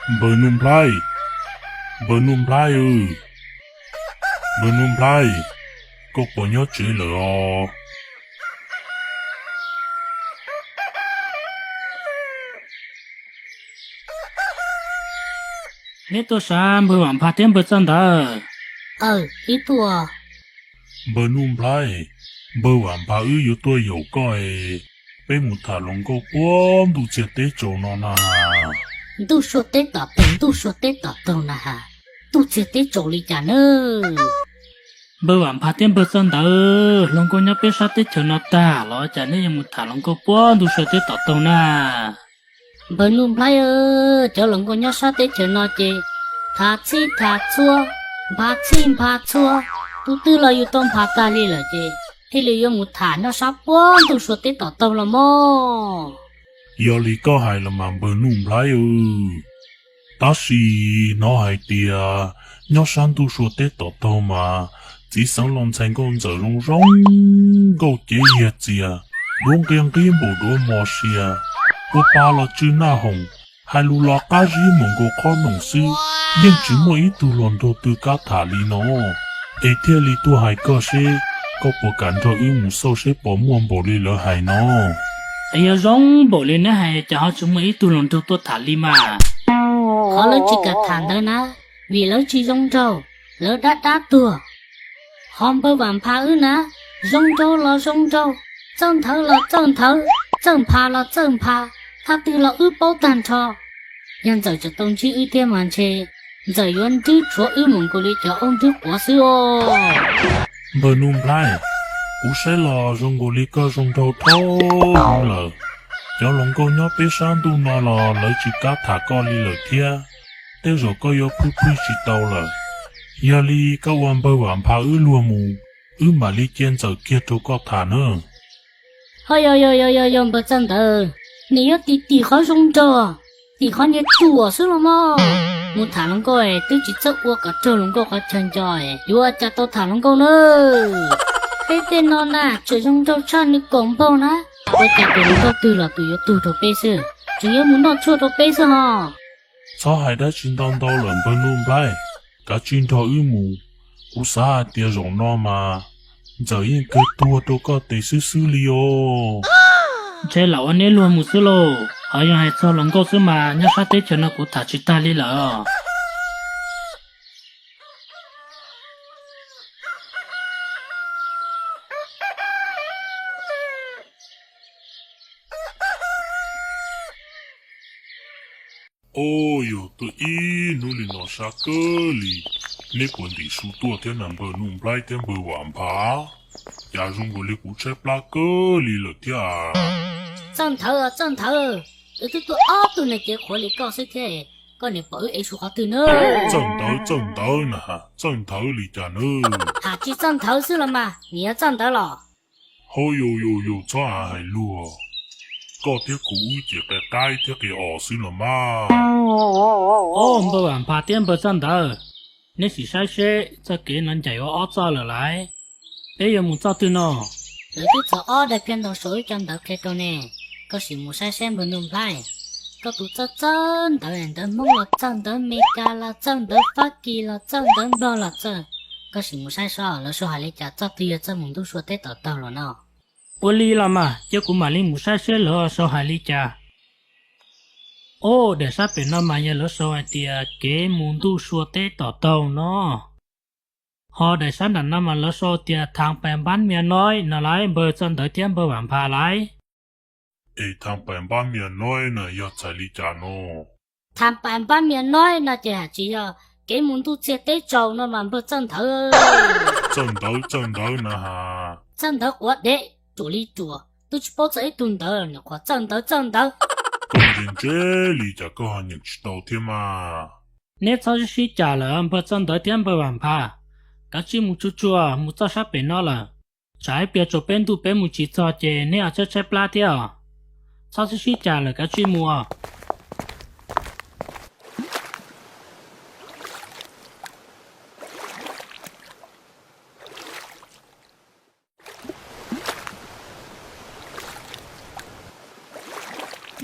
Npawg Nuj Nplaib, npawg Nuj Nplaib, npawg Nuj Nplaib, koj puas nyob tsev lawm os? Neb tuaj sav npawg Vam Phas thiab npawg Txawj Ntawv? Npawg Nuj Nplaib, npawg Vam Phas wb yuav tuaj yaum koj es peb mus tham hluas nkauj puag ntuj txiag teb tsaus no na. Ntuj sua teb tom taug, ntuj sua teb tom taug na has, ntuj txiag teb tsaus li cas na? Npawg Vam Phas thiab npawg Txawj Ntawv, hluas nkauj nyob peb sab teb chaws no tag los cas neb yuav mus tham hluas nkauj puag ntuj sua teb tom taug na? Npawg Nuj Nplaib, cov hluas nkauj nyob sab teb chaws no ces tham txhij tham txhua, nphav txhij nphav txhua, tus twg los yus tau nphav tag li lawm ces thiaj li yuav mus tham nyob sab puag ntuj sua teb tom taug los mog. Yog li koj hais los mas npawg Nuj Nplaib, tab sis hnov hais tias nyob sab ntuj sua teb tom taug mas txiv xeev laus ntxhais nkauj ntxawm zoo zoo nkauj cev yiag txias, duab nqia nqib npaum duav mos sia, ua pa los tsw naj hoom, hais lus los qab zib mus nkaus qhob noom xwb, yeej tsis muaj ib tug hluas nraug twg kam tham li no. Es thiaj li tuaj hais koj seb koj puas kam nrog wb mus xauj seb puas muaj npaum li lawv hais no. Es yog zoo npaum li neb hais cas ho tsis muaj ib tug hluas nraug tuaj tham li mas? Qhov lawv tsis kam tham ntawd na, vim lawv tsis zoo nraug, lawv dab dab tuag. Ho npawg Vam Phas wb na, zoo nraug los zoo nraug, txawj nthawv los txawj nthawv, txawj nphav los txawj nphav, thaj twg los wb paub tag nrho. Yog Ntxawm tseem tau ntsib wb thiab mas ntshe Ntxawm yuav nrwb tshuav wb mus nkaus li cov aub nrwb quav xwb os. Npawg Nuj Nplaib, kuv saib los zoo nkaus li koj zoo nraug dhau heev lawm. Cov hluas nkauj nyob peb sab ntuj no los lawv tsis kam tham koj li lawm thiab. Tej zaum koj yuav phwj phwj tsis tau lawm. Yog li koj ua npawg Vam Phas wb luag mus, wb mam li cia Ntxawm kiag rau koj tham nawb. Ho yog yog yog yog yog npawg Txawj Ntawv, nws yuav tim tim qhov zoo nraug, tim qhov niag ruam xwb los mas. Mus tham hluas nkauj es twb tsis txawj ua kom raug hluas nkauj qhov chaw nco, yuav ua cas tau tham hluas nkauj na? Peb tej no na tseem zoo nraug tshaj nws kaum npaug na. Ua cas tus hluas nkauj twg los tus yuav tug rau peb xwb, tseem yuav mus noj tshuaj rau peb xwb ho. Txhob hais dab tsi ntau ntau lawm npawg Nuj Nplaib, kav tsij nrog wb mus. Kuv xav hais tias zaum no mas Ntxawm yeej kawg tuag rau koj tes xwb xwb li os. Ntshe lam ua neb luag mus xwb lauj, ho yog hais txog hluas nkauj xwb mas nyob sab teb chaws no kuv tham tsis tag li lawm. Os, yog tuaj ib hnub li no sab kawg li, neb puas ntim su tuaj thiab na npawg Nuj Nplaib thiab npawg Vam Phas? Cas zoo nkaus li kuv tshaib plab kawg li lawm thiab. Txawj Nthawv, Txawj Nthawv, wb twb tuaj ob tug neeg cev qhuav li koj xwb thiab, koj niam pom wb ev su qhov twg na? Txawj Ntawv, Txawj Ntawv na, Txawj Nthawv li cas na? Tham tsis Txawj Nthawv xwb los mas, nim yog Txawj Ntawv los. Hauj yus yus yus txhob hais luag, koj thiab kuv wb ces qe qaib thiab qe os xwb los mas. Os, npawg Vam Phas thiab npawg Txawj Ntawv, neb sim saib seb txoj kev no ncaim ua ob txoj lawm lauj. Peb yuav mus txoj twg no? Lawv twb txhos ob daim phiaj ntoo saum wb cov ntawv qhia rau ne. Koj sim mus saib seb npawg Nuj Nplaib, koj tus txawj txawj ntawv, ntawv Hmoob los txawj, ntawv Meskas los txawj, ntawv Fab Kis los txawj, ntawv Nplog los txawj. Koj sim mus saib seb lawv sau hais li cas, txoj twg yog txoj mus ntuj sua teb tom taug los no. Ua li los mas, cia kuv mam li mus saib seb lawv sau hais li cas. Os, daim sab pem no mas yog lawv sau hais tias kev mus ntuj sua teb tom taug no. Ho daim sab nram no mas lawv sau tias tháng bảy bắn mèo nói no lauj, npawg Txawj Ntawv thiab npawg Vam Phas lauj. Es tháng bảy bắn mèo nói no yog txhais li cas no? Tháng bảy bắn mèo nói no ces hais tsis yog kev mus ntuj txiag teb tsaus no mas npawg Txawj Nthawv. Txawj Ntawv, Txawj Ntawv na has. Txawj Ntawv quav dev ruam li ruam, twb tsis paub txog ib tug ntawv, nyuam qhuav Txawj Ntawv, Txawj Ntawv. Koj ntse ntse li cas koj ho nyeem tsis tau thiab mas. Neb txhob sib sib cam lawm npawg Txawj Ntawv thiab npawg Vam Phas, kav tsij mus tsuag tsuag mus txoj sab pem no lawm. Tsam ib pliag tsaus peb ntuj peb mus tsis txog ces neb ho tshaib tshaib plab thiab os. Txhob sib sib cam lawm, kav tsij mus os.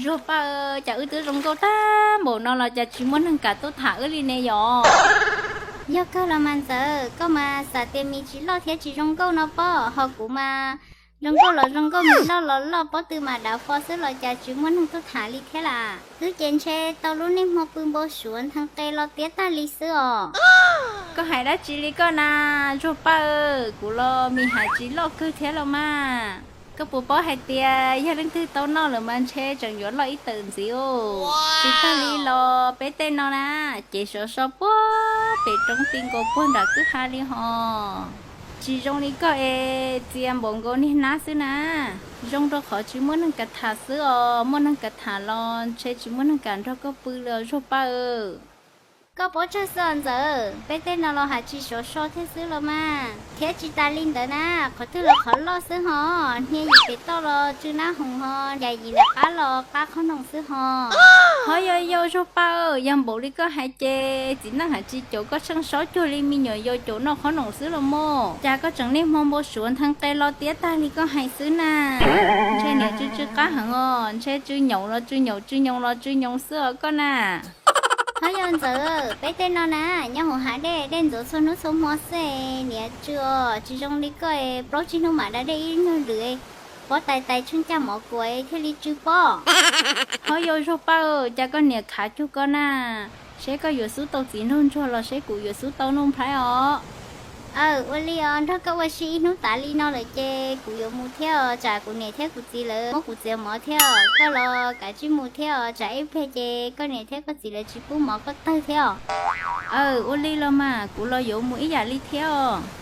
Zuag Paj, cas wb twb zoo nkauj tag npaum no los cas tsis muaj neeg kam tuaj tham wb li ne yom? Yog kawg los mas Ntxawm, koj mas xav tias mis tsis loj thiab tsis zoo nkauj no pob, ho kuv mas zoo nkauj los zoo nkauj, mis loj los loj, pob tw mas dav fo xwb los cas tsis muaj neeg tuaj tham li thiab lam. Wb ces ntshe tau lub niaj hmo pw npau suav nthee qe los tiab tag li xwb os. Koj hais dab tsi li koj na, Zuag Paj? Kuv los mis hais tsis loj kawg thiab los mas. Koj puas paub hais tias yog leej twg tau noj lawm mas ntshe tseem yuav loj ib tawm ntxiv. Tsis tag li los peb tej no na, ces sov so puag pem roob ti nkaus puag nram kwj ha li hos. Tsis zoo li koj es txia npaum nkaus niag nab xwb na. Zoo rau qhov tsis muaj neeg kam tham xwb os, muaj neeg kam tham los ntshe tsis muaj neeg kam nrog koj pw li os Zuag Paj. Koj paub tsawg xwb os Ntxawm, peb tej no los hais tsis sov so thiab xwb los mas. Thiab tsis tas li ntawd na, qhov twg los qhov loj xwb hos, hnia yim pem toj los tsw nab hoom hos, yam yim nram qab los qab qhob noom xwb hos. Ho yog yau Zuag Paj, yog npaum li koj hais ces txiv neej hais tsis caum koj tsheej saub cuag li me nyuam yaus caum noj qhob noom xwb los mas. Cas koj tseem niaj hmo npau suav nthee qe los tiab tag li koj hais xwb na. Ntshe niam tsw tsw qab heev os, ntshe tsw nyoos los tsw nyoos, tsw nyoos los tsw nyoos xwb os koj na. Ho yog Ntxawm, peb tej no na, nyob hauv hav dej, dej ntxuav txhua hnub txhua hmo xwb, niam tsw os, tsis zoo li koj, plaub tsib hnub mam da dej ib nyuag lwm, pob tais tais tsheej caj mov kuam thiaj li tsw pob. Ho yau Zuag Paj, cas koj niam khav cuag koj na, seb koj yuav xub tau txiv nraug ntsuag los seb kuv yuav xub tau Nuj Nplhaib os. Aw, ua li os, nrog koj ua si ib hnub tas li no lawm ces kuv yuav mus thiab os, tsam kuv niam thiab kuv txiv lawv muab kuv txiav mov thiab os, koj los kav tsij mus thiab os, tsam ib pliag ces koj niam thiab koj txiv lawv tsis pub mov koj tawg thiab os. Aw, ua li los mas, kuv los yuav mus ib yam li thiab os.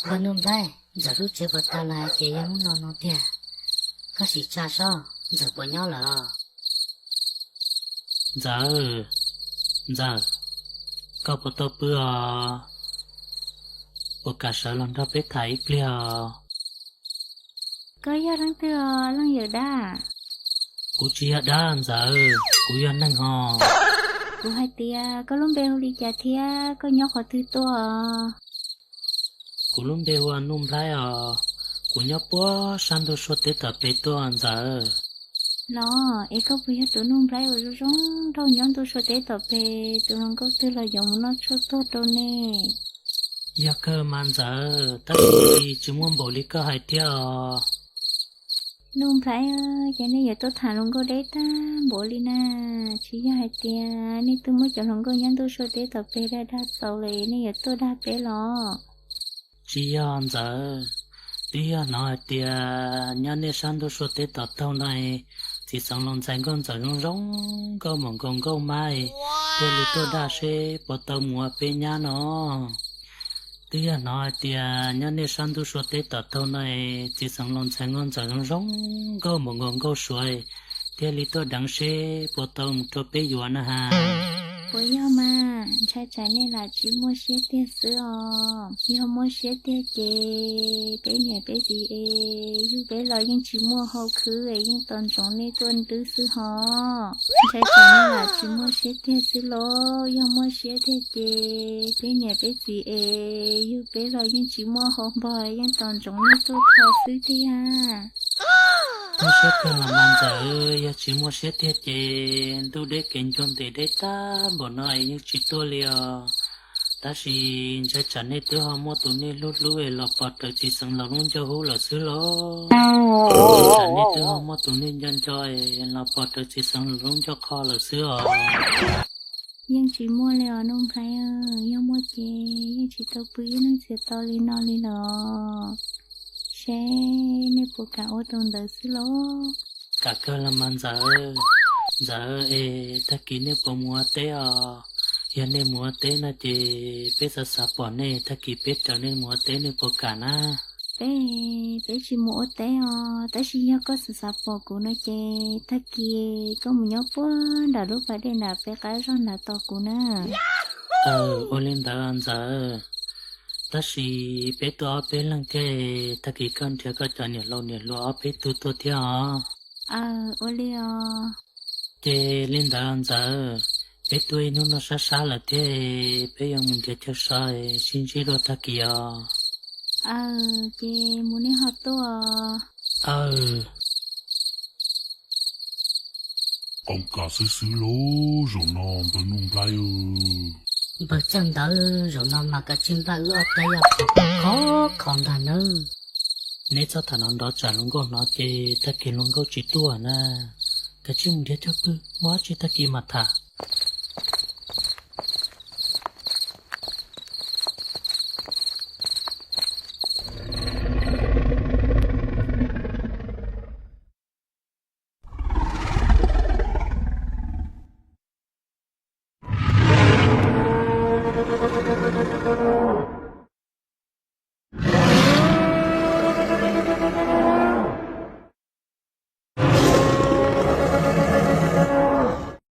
Nkauj Nuj Nplhaib, Ntxawm lub tsev puas tau lawm ces yog hnub no no tiag? Koj sim tsa seb Ntxawm puas nyob lawm os. Ntxawm, Ntxawm, koj puas tau pw os? Puas kam sawv los nrog peb tham ib pliag os? Koj yog leej twg os leej yawm dab? Kuv tsis yog dab Ntxawm, kuv yog neeg hos. Kuv hais tias koj lub npe hu li cas thiab koj nyob qhov twg tuaj? Kuv lub npe hu ua Nuj Nplhaib os, kuv nyob puag sab ntug Suav teb tom pem tuaj Ntxawm. Los es koj puas yog tus Nuj Nplhaib uas zoo zoo nraug nyob ntug Suav teb tom pem, tus hluas nkauj twg los yuav mus noj tshuaj tuag rau nej? Yog kawg mas Ntxawm, tab sis tsis muaj npaum li koj hais thiab os. Nuj Nplhaib, ces nej yuav tuaj tham hluas nkauj deb tag npaum li na. Tsis yog hais tias nej twb muab cov hluas nkauj nyob ntuj sua teb tom peg dag dag txaus lawm nej yuav tuaj dag peb los? Tsis yog Ntxawm, twb yog hnov hais tias nyob nej sab ntuj sua teb tom taug no, txiv xeev laus ntxhais nkauj ntxawm zoo zoo nkauj npaum nkaus nkauj mab, thiaj li tuaj dag seb puas tau mus ua peb nyab no. Twb yog hnov hais tias nyob nej sab ntuj sua teb tom taug no, txiv xeev laus ntxhais nkauj ntxawm zoo zoo nkauj npaum nkaus nkauj suav, thiaj li tuaj deev seb puas tau mus rau peb yuav na has. Puas yog mas, ntshai tsam nej lam tsis muaj siab tiag xwb os. Yog muaj siab tiag ces peb niam peb txiv es yug peb los yeej tsis muaj hau khwb es yeej tos ntsoov nej tuaj nrwb xwb hos. Ntshai tsam nej lam tsis muaj siab tiag xwb los, yog muaj siab tiag ces peb niam peb txiv es yug peb los yeej tsis muaj hau npog, yeej tos ntsoov nej tuaj kho xwb tiag. Muaj siab kawg los mas Ntxawm, yog tsis muaj siab tiag ces ntuj deb kev ncua ntev deb tag npaum no es yeej tsis tuaj li os. Tab sis ntshai tsam nej twb ho muab tus nej hlub hlub es los pov rawv txiv xeev laus lub ncauj hub lawm xwb los. Ntshai tsam nej twb ho muab tus nej nco nco es los pov rawv txiv xeev laus lub ncauj qho lawm xwb os. Yeej tsis muaj li os Nuj Nplhaib, yog muaj ces yeej tsis tau pw ib leeg txhia tau li no li los. Seb nej puas kam ua tus ntawd xwb los? Kam kawg los mas ntxawm. Ntxawm es tag kis nej puas mus ua teb os? Yog nej mus ua teb no ces peb xav xav pom nej, tag kis peb raws nej mus ua teb nej puas kam na? Peb, peb tsis mus ua teb os, tab sis yog koj xav xav pom kuv no ces tag kis koj mus nyob puag nram lub pas dej nram peb qab zog nram tos kuv na. Aw, ua li ntawd ntxawm. Tab sis peb tuaj ob peb leeg thiab, tag kis koj nrhiav koj cov niam laus niam hluas ob peb tug tuaj thiab os. Aw, ua li os. Ces li ntawd ntxawm, peb tuaj ib hnub no sab sab lawm thiab, peb yuav mus nrhiav chaw so sib ntsib dua tag kis os. Aw, ces mus nej ho tuaj. Aw. Qoob kas xwb xwb lauj, zaum no npawg Nuj Nplhaib. Npawg Txawj Ntawv, zaum no mas kav tsij npaj wb ob tug yam khov kho ntag nawb. Neb txhob tham nrov nrov tsam hluas nkauj hnov ces tag kis hluas nkauj tsis tuaj na. Kav tsij mus nrhiav chaw pw, muaj dab tsi tag kis mam tham.